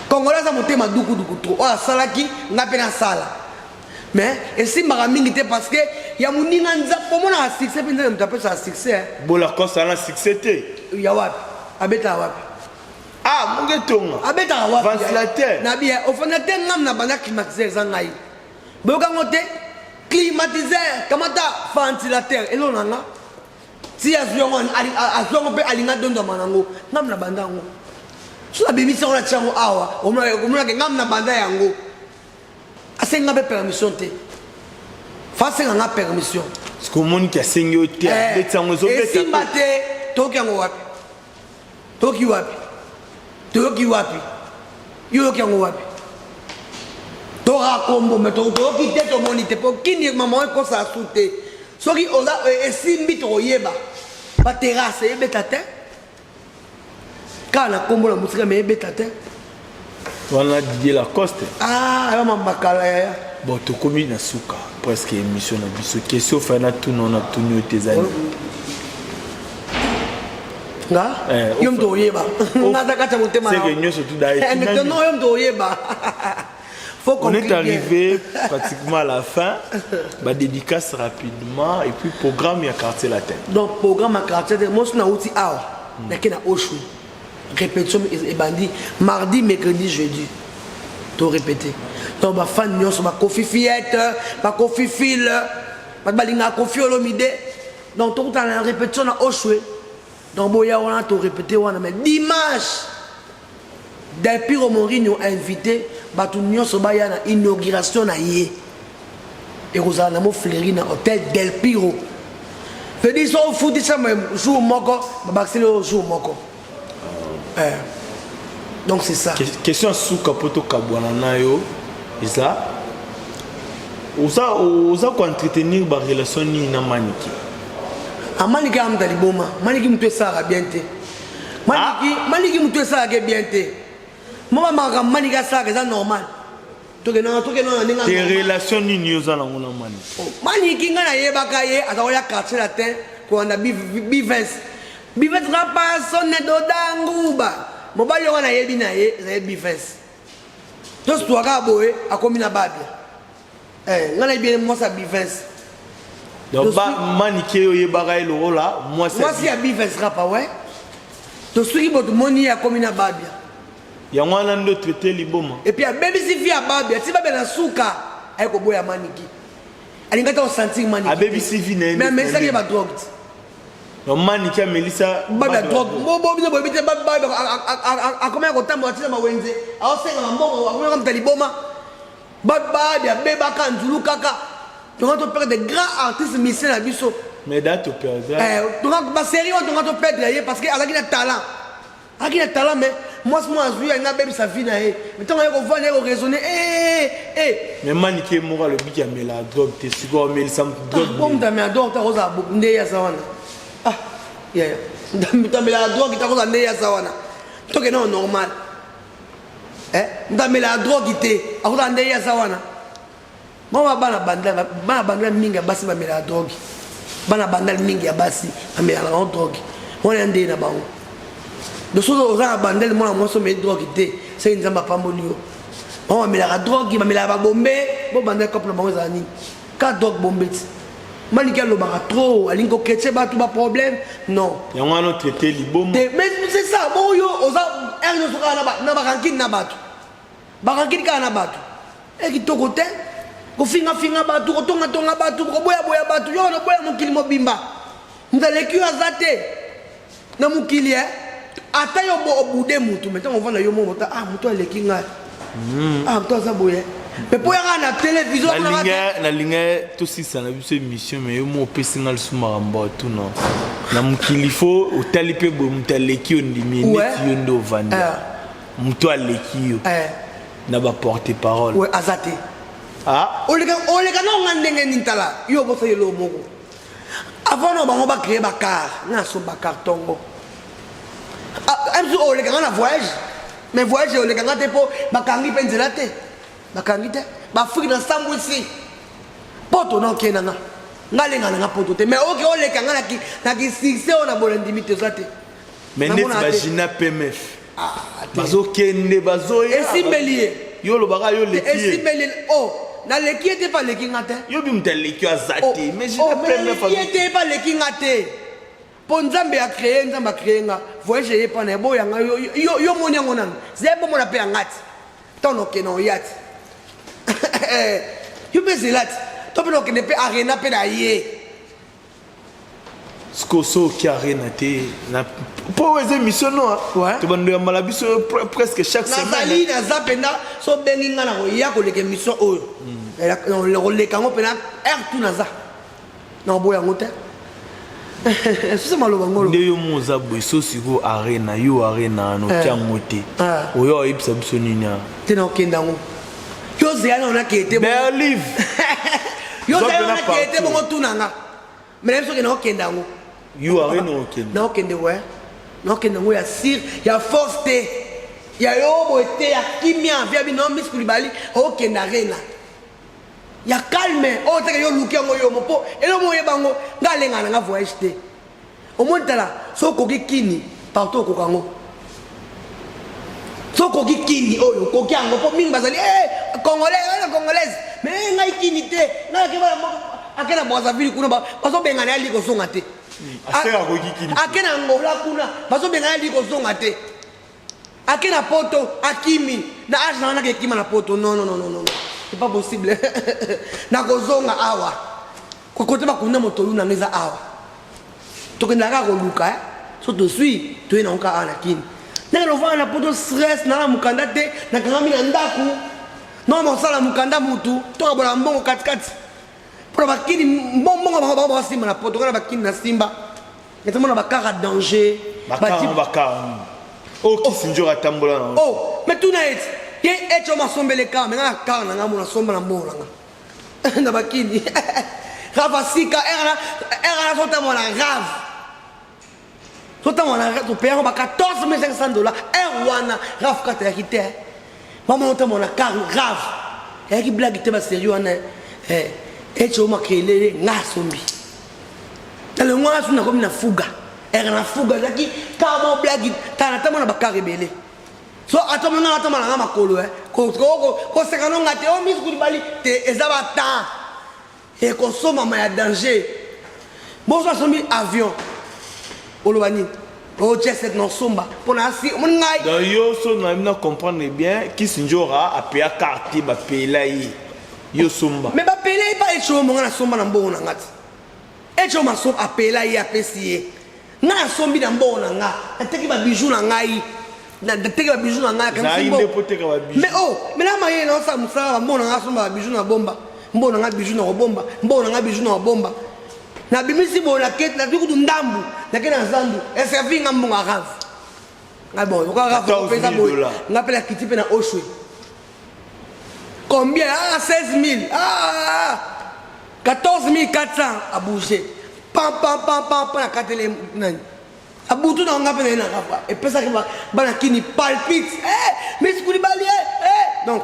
Congolais aza motema duku duku trop. Oyo asalaki nga pe nasala. Mais esimbaka mingi te parce que ya moninga nza pomonaka succès mpe nzambe moto apesaka succès, hein. Bola Coste ana succès te. Ya wapi? Abetaka wapi? Ah, monge tonga. Abetaka wapi? Ventilateur. Na bien, au ventilateur ngam na banda climatiseur eza ngai. Boyoka ngo te? Climatiseur, kamata ventilateur elo na nga. Ti azwi yango azwi yango mpe alinga dondwama nango. Ngam na banda yango. So abimisi yango na tia yango awa, omonaka ngam na banda yango. Asengi nga mpe permission te. Fa asenga nga permission. Parce que omoni ki asengi yo te, Eh, abeti yango ezobeta. Esimba te, toyoki yango wapi? Toyoki wapi? Toyoki wapi? Yo oyoki yango wapi? Toka kombo me toyoki te, tomoni te po kini mama oyo ekosala su te. Soki oza esimbi tokoyeba. Ba terrasse ebeta te. Kaka na kombo na mosika me ebeta te. Wana Didier Lacoste. Ah, ayo mambakala yaya. Bon, tokomi na suka presque émission na biso. Question fa na tuna na tuni yo te ezali. Nga? Eh, Yo moto oyeba. Nga aza kati ya motema na C'est que yo. nyonso tout da Eh, mais non, yo moto oyeba. Faut On est conclure bien. arrivé pratiquement à la fin. Bah, dédicace rapidement et puis programme ya Quartier Latin. Donc programme ya Quartier Latin, moi na uti awa. Nake na Oshu. Répétition ebandi mardi, mercredi, jeudi. To répéter. Donc ba fan nyonso ba Koffi Fillette, ba Koffi Fil, ba balinga Koffi Olomide. Donc to kutana na répétition na Oshu. Donc boya wana to répéter wana mais dimanche Del Piro Mourinho invité bato nyonso baya na inauguration na ye. Ekozala na Mont-Fleury na hôtel Del Piro. Veut dire so ofuti chambre jour moko, babakiseli yo jour moko. Eh. Donc c'est ça. Question suka po tokabwana na yo eza oza oza ko entretenir ba relation nini na Maniki? Ah, Maniki amuta liboma. Maniki mutu esalaka bien te. Maniki, ah. Maniki mutu esalaka bien te. Mama makambo Maniki asalaka eza normal. Tokendaka tokendaka na ndenge te relation nini yo oza nango na Maniki? Oh, Maniki ngai nayebaka ye aza koya quartier latin kolanda Bivens. Bivens rapasone dodanguba. Mobali oyo nayebi na ye ezali Bivens. Tosutuka kaka boye akomi na Babia. Eh, ngai nayebi ye mwasi ya Bivens. Donc ba Maniki oyo oyebaka ye lokola mwasi ya Bivens rapa ouais. Tosuki bo tomoni ye akomi na Babia. Yango wana nde traité liboma. Et puis abebisi vie ya Babia, ti Babia na suka aye koboya Maniki. Alinga ta kosentir Maniki. Abebisi vie na ye. Mais amelisaki ye ba drogue. Donc Maniki amelisa Babia drogue. Bo bo bino boyebi te Babia akomaki kotambola tina mawenze, aosenga ba mbongo, akomaki komuta liboma. Babia abebaka nzulu kaka. Tonga to perdre des grands artistes musiciens na biso. Mais da to perdre. Eh, tonga ba série tonga to perdre ye parce que azalaki na talent. Aki na talent mais mwasi moko azwi alingi abebisa vie na ye mais ntango aye kovanda ye koraisonne eh, eh. Mais Manike moko alobiki amela drogue te sikoyo amelisa moto drogue po moto amela drogue te akozala nde ye aza wana ah yaya moto amelaka drogue te akozala nde ye aza wana tokende na normal moto amelaka drogue te akozala nde ye aza wana. Mama bana bandal bana bandal mingi ya basi bamelaka drogue bana bandal mingi ya basi bamelaka bango drogue wana ya ndeye na bango donc soki oza na bandal mwana mwasi omeli drogue te soki nzambe apamboli yo bango bamelaka drogue bamelaka babombe bo bandal cope na bango ezala nini ka drogue bombe ti Maliki alobaka trop alingi koketse bato ba problème non yango wana otraite liboma te mais c'est ça bongo yo oza heure nyonso kaka na barankine na bato barankine kaka na bato E kitoko te kofingafinga bato kotongatonga bato koboyaboya bato yo wana oboya mokili mobimba moto aleki yo aza te na mokili e ata yo obude motu mai ntango ovanda yo moko ta ah moto aleki ngai ah moto aza boye me mpo yaka na televizio nalinga tosisa na biso émission mais yo mo opesi nga lisusu makambo ya tuna na mokili fo otali mpe boye moto aleki yo ndimi neti yo nde ovandi moto aleki yo na ba porte parole ouais aza te ah oleka oleka na nga ndenge nini tala yo obosaki eloko moko avant na bango ba créer ba car nga asomba carton ngo ah msu oleka nga na voyage mais voyage oleka nga te po bakangi mpe nzela te bakangi te baafrike na sambwisi poto na okende nga nga alenga na nga poto te mais oke oleka nga na kisuccès oyo na bolendimi te oza te mais neti bagina pmf bazokende bazoya esimbeli ye yo olobaka yo oleki ye esimbeli ye oh naleki ye te mpe aleki nga te yo bi moto aleki yo aza oh, te mais oh, naleki ye te mpe aleki nga te. Mpo Nzambe a cree, Nzambe a cree nga. Voyage eye epa na ye, boya nga yo, yo, yo moni yango nanu. Zela bomona mpe ya nga ti. Ntango nakokende oya ti. Yo mpe zela ti. To mpe nakokende mpe arena mpe na ye. Sikoyo so oki arena te na mpo oyo eza émission no Ouais. tobando yambala biso presque chaque semaine. Nazali, naza mpenza, so obengi nga nakoya koleka émission oyo. Nakoleka yango mpenza heure tout naza. Nakoboya yango te. Susa maloba ngolo. Nde yo mo oza boye, so sikoyo arena yo arena wana otia yango te, oyo oyebisa biso nini awa? Te, nakokende yango. Yo zela na onakee te. Berlive. Yo Zwa zela mpena onakee te partout. bongo tuna nga. Mais nayebi soki nakokende yango. Yo arena okende. Nakokende we. Nakokende yango ya sire, ya force te. Ya yo boye te, ya kimia, via bino Miss Coulibaly, okende arena. Ya calme, oyo teke yo luki yango yo mo po eloko mo oyeba yango, nga alengaka na nga voyage te. Omoni tala, so okoki kini, partout okoka yango. So okoki kini oyo, okoki yango po mingi bazali, eh, congolais, eh, congolaise. Mais eh, ngai kini te, ngai ake bana moko, ake na Brazzaville kuna, bazobengana ya li kozonga te. Aseka akoki kini. Ake na Angola kuna, bazobengana ya li kozonga te. Ake na poto, akimi. Na age na wana ke kima na poto. Non, non, non, non, non. C'est pas possible. Na kozonga awa. Kokote bakunda motolu na ngeza awa. Tokendaka koluka, eh. So tosui, toye na nka awa na kini. Ndenge novanda na poto stress na na mukanda te, na kangami na ndaku. Non, mosala mukanda mutu, tokabola mbongo katikati. Pona bakini mbongo bango bango basimba na poto, kana bakini na simba. Etomona bakara danger. Bakara bakara. Oh, Kissinger atambola na. Oh, mais tuna eti. Ye echo masombele ka, mais nga kar na nga mona somba na mbongo na nga. Na bakini. Rafa sika era era sotambola rave. Sotambola to payer ba 14 500 dollars. Er wana rave kata ya kite. Maman otambola kar rave. Yaki blague te ba sérieux wana. Eh, echo makelele nga sombi. Nalongwa nga su nakomi na fuga. Ere na fuga ezalaki kar moko blagi tala natambola na bakar ebele. So ata mona natambola nga makolo eh. Koseka no nga te o Miss Coulibaly te eza ba temps ekosomama ya danger. Boso asombi avion oloba nini? O jet set na osomba mpona asi omoni ngai. Donc yo so na na comprendre bien Kiss Njora apeya carte ba pela ye. Yo somba. Mais ba pela ye pa echo monga na somba na mbongo na ngati. Echo maso apela ye apesi ye. Nga nasombi na mbongo na nga, nateki ba bijoux na ngai. Nateki ba bijoux na ngai, Zai nde po teka ba bijoux. Mais oh, mais na mayele na osala mosala ba mbongo na nga somba ba bijoux na bomba. Mbongo na nga bijoux na kobomba, mbongo na nga bijoux na kobomba. Nabimisi boye na kete, nazwi kutu ndambu, nake na zandu, eservi nga mbongo ya rave. Ngai bon, lokola rave 14 000 opesa boye, dollars. nga mpe nakiti mpe na Oshwe. Combien? Ah, 16 000. Ah, 14 400 a bouger. Pam, pam, pam, pam, pam, nakatele nani. Abutu na nga mpe na ye na rava. Epesaki bana kini palpite. Eh, Miss Coulibaly, eh, eh. Donc,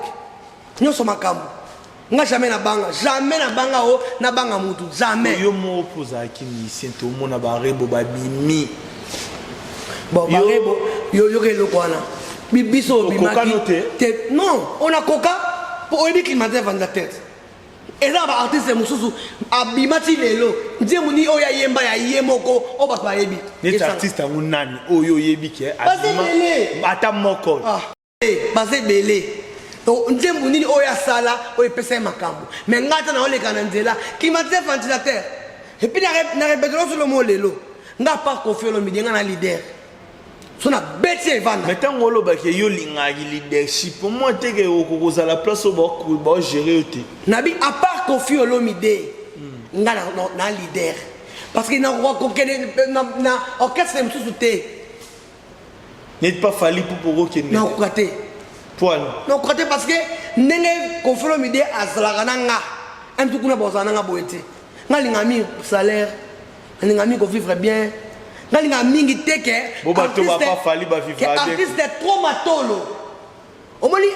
nyonso makambo. Nga jamais na banga, jamais na banga o, na banga mutu, jamais. Yo moko mpo ozalaki musicien, tomona ba rebo babimi. Bon, ba rebo, yo yoka eloko wana. Biso obimaki. Okoka no te? Te, non, on a koka po oyebi climatiseur ventilateur. Eza ba artiste mosusu abima ti lelo. Nzembo ni oyo ayemba ya ye moko oyo bato bayebi. Neti Esanga. artiste yango nani oyo oyebi ke Baza abima ebele. ata moko. Ah, baza ebele. Donc, nzembo nini oyo asala oyo epesa ye makambo. Mais nga ata naoleka na nzela climatiseur ventilateur. Et puis na répéter solo mo lelo. Nga par Koffi Olomide nga na leader. So na beti evanda. Mais tango olobaki yo lingaki leadership, pour moi te ke okozala place oyo ba gérer yo te. Nabi à part Koffi Olomide, nga na leader. Parce que na kokende na orchestre mosusu te. N'est pas Fally pour kokende. Na koka te. Poil. Na koka te parce que ndenge Koffi Olomide azalaka na nga. Un tout kuna bozala na nga boye te. Nga linga mi salaire, nga linga mi ko vivre bien. Nga linga mingi te ke Bo bato ba artiste pa Fally ba vivre ke bien. artiste trop matolo. Omoni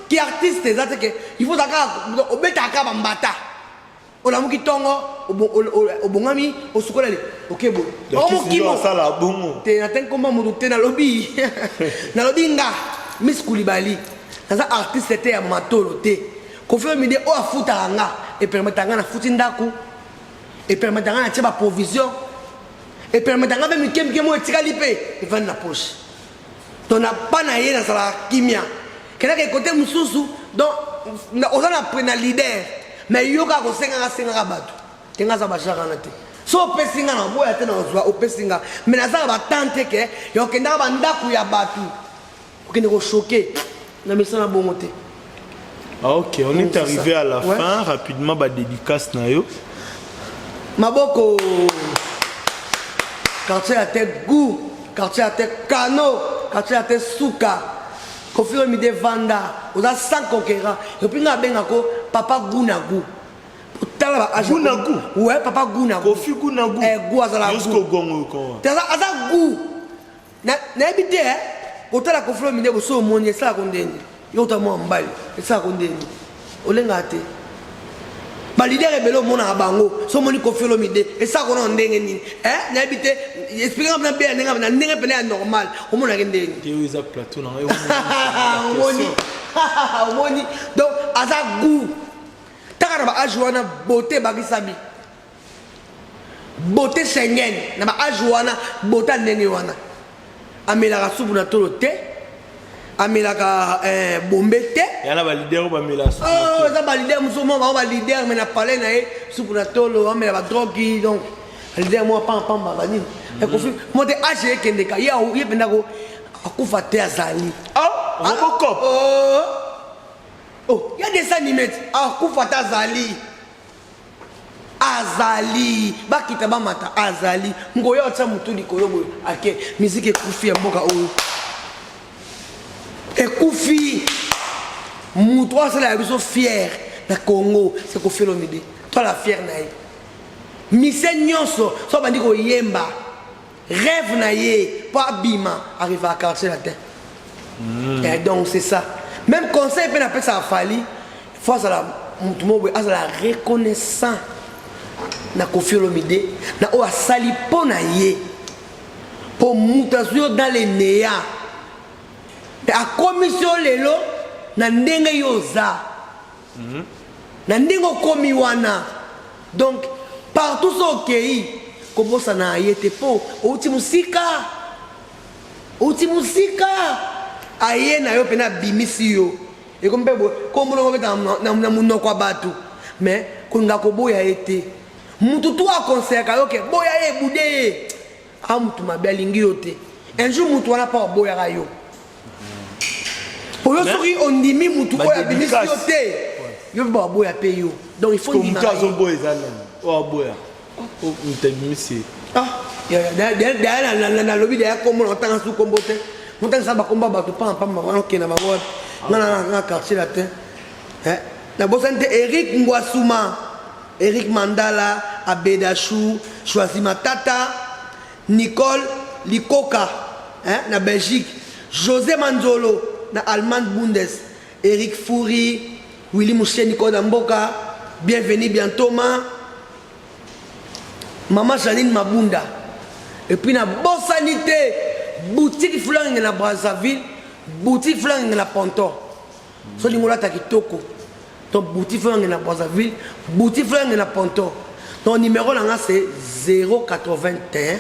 ki artiste eza te ke il faut zaka obetaka ba mbata. Olamuki tongo, obongami, osukola le. Ok boye. Donc, Omo kisi kimo. ndio asala bongo. Te na tenko komba mutu te nalobi. Nalobi nga Miss Coulibaly. Naza artiste te ya matolo te. Koffi Olomide oyo afutaka nga e permettre nga na futi ndaku. E permettre nga na tie ba provision. Epermettre nga mpe mike mike moko etikali mpe evandi na poche. Donc na pa na ye nazalaka kimia. Kendaka ekote mosusu donc oza na na leader mais yo kaka kosengaka sengaka bato. Te nga aza ba genre wana te. So opesi nga na boya te na ozwa opesi nga mais naza na ba temps te ke ya okendaka ba ndako ya bato okende ko choquer na misala bongo te. Ah, ok, on est arrivé à la ouais. fin. Rapidement, bah, dédicace na yo. Maboko, quartier à tête goût, quartier à tête cano, quartier à tête souka. Kofi Olomide Vanda, oza sans conquérant. Et puis nga benga ko papa goût na goût. Tala ba âge. Goût na goût. Ouais, papa goût na goût. Kofi goût na goût. Eh goût azala goût. Gongo ko. Aza goût. Nayebi te eh kotala Koffi Olomide boso omoni esalaka ndenge yo ota mwa mobali esalaka ndenge olengaka te ba leader ebele omonaka bango so omoni Koffi Olomide esalaka na ndenge nini eh nayebi te explique nga na bela ndenge na ndenge pene ya normal omonaka ndenge te eza plateau na omoni omoni donc aza goût taka na ba age wana beauté ebakisami Beaute Schengen na ba age wana beaute ya ndenge wana amelaka supu na tolo te amelaka eh, bombe te yana ba leader oyo bamela supu oh, eza ba leader mosusu moko bango ba leader mais na palais na ye supu na tolo amela ba drogue donc leader moko pamba pamba banini ekofi mo te age ekendeka ye ye mpenza ko akufa te azali oh, Robocop oh, oh ya dessin animé akufa te azali Azali bakita bamata azali ngoya otia mutu likolo boye ake miziki ekufi ya mboka oyo ekufi mutu oyo asala ya biso fier na Congo c'est Koffi Olomide toi la fier na ye mise nyonso so abandi koyemba rêve na ye po abima arrive à quartier latin mm. Et donc c'est ça même conseil mpe napesaka Fally faut azala mutu moko boye azala reconnaissant na Koffi Olomide na oyo asali mpo na ye mpo mutu azwi yo dans le néant mpe akomisi yo lelo na ndenge yo oza mm -hmm. na ndenge okomi wana donc partout so okei kobosana ye te mpo outi mosika outi mosika aye na yo mpena abimisi yo ekomi mpe boye kombo nango mpe na monoko ya bato mais kolinga koboya ye te mutu tu akonseyaka yo ke boya ye ebude ye a mutu mabe alingi yo te un jour mutu wana mpo aboyaka yo oyo soki ondimi mutu oyo abimisi yo te yo mpe baboya mpe yo donc il faut ndima azoboya eza nani oyo aboya mutu abimisi ye ah nalobi deya kombo na otanga su kombo te motangisa bakombo ya bato pampamba wana okenda bango wapi nga na quartier latin nabosani te eric ngwasuma eric mandala abedashu choisi matata nicole likoka na belgique josé manzolo na allemagne bundes eric fouri willi musheni koda mboka bienvenu bientôt ma Maman Janine Mabunda. Et puis na bosani te boutique Flange na Brazzaville, boutique Flange na Ponton. So lingo lata kitoko. Donc boutique Flange na Brazzaville, boutique Flange na Ponton. Donc numéro na nga c'est 081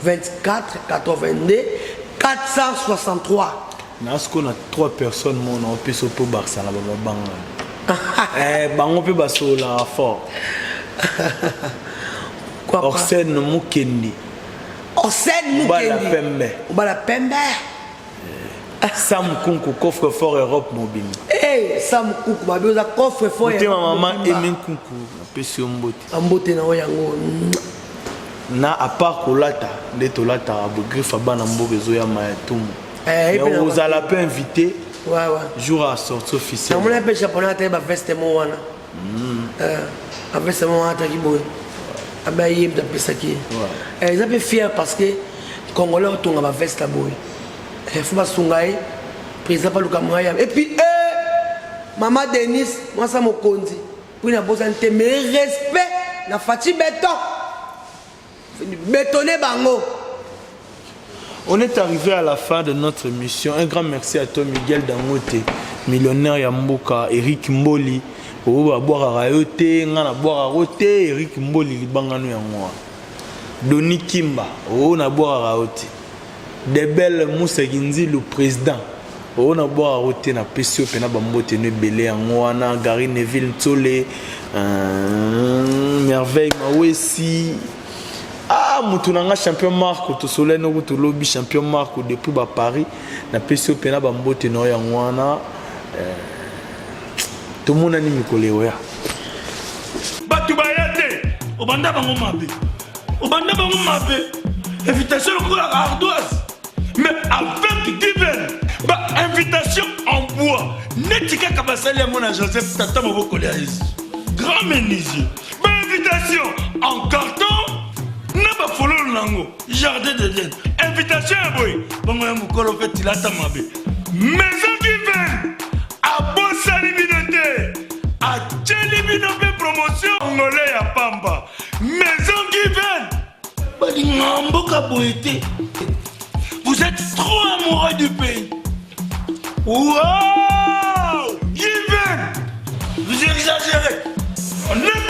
24 82 463. Na siko na 3 personnes mona opesa mpo bakisa na bamabanga eh, bango mpe basololaka fort. Orsène Mukendi. Orsène Obala Mukendi. Pembe. Obala Pembe. Sam Kunku coffre fort Europe mobimba. Hey, Sam Kunku babi oza coffre fort. Motema mama Aimé Nkunku napesi yo mbote. Mbote na yo yango. Na à part kolata nde tolataka bo griffe ya bana mboka ezoyama ya tumu. Eh, Mais ozala mpe invité Ouais, ouais. jour ya sortie officielle. Namona mpe japonais ataki ba veste mo wana. Eh, ba veste mo wana ataki boye. Abe ye moto apesaki ye. Eh, eza mpe fier parce que congolais otonga ba veste ya boye. Eh, faut basunga ye président baluka moyen. Et puis eh, mama Denis mwasa mokonzi puis nabosani te mais respect na Fatshi Beton. Bétonner bango. On est arrivé à la fin de notre émission. Un grand merci à toi Miguel Dangote, millionnaire ya mboka, Eric Mboli. Oyo babwakaka yo te, nga nabwakaka yo te, Eric Mboli libangano yango wana. Doni Kimba oyo nabwakaka yo te. Debel Musa Kinzilu président oyo nabwakaka yo te, napesi yo mpena bambote no ebele. Yango wana Gary Neville Ntsole, Merveille Mawesi, ah, motu na nga champion Marco, tosolai noko, tolobi champion Marco depuis baparis, napesi yo mpena bambote na yo. Yango wana tomonani mikolo eoya. Bato baya te, obanda bango mabe, obanda bango mabe. Invitation lokola ardoise, mais avec Given, bainvitation en bois neti kaka basali yango na Joseph, tata mobokoli ya Yesu, grand menuisier. Bainvitation en carton na bafololo nango, jardin d'Eden. Invitation ya boye bongo ya mokolo mpe tilata mabe. Maison Given abosani bino te, atieli bino mpe promotion ngole ya pamba. Maison Given balinga mboka boye te. Vous êtes trop amoureux du pays. Wow, Given, vous exagérez. On est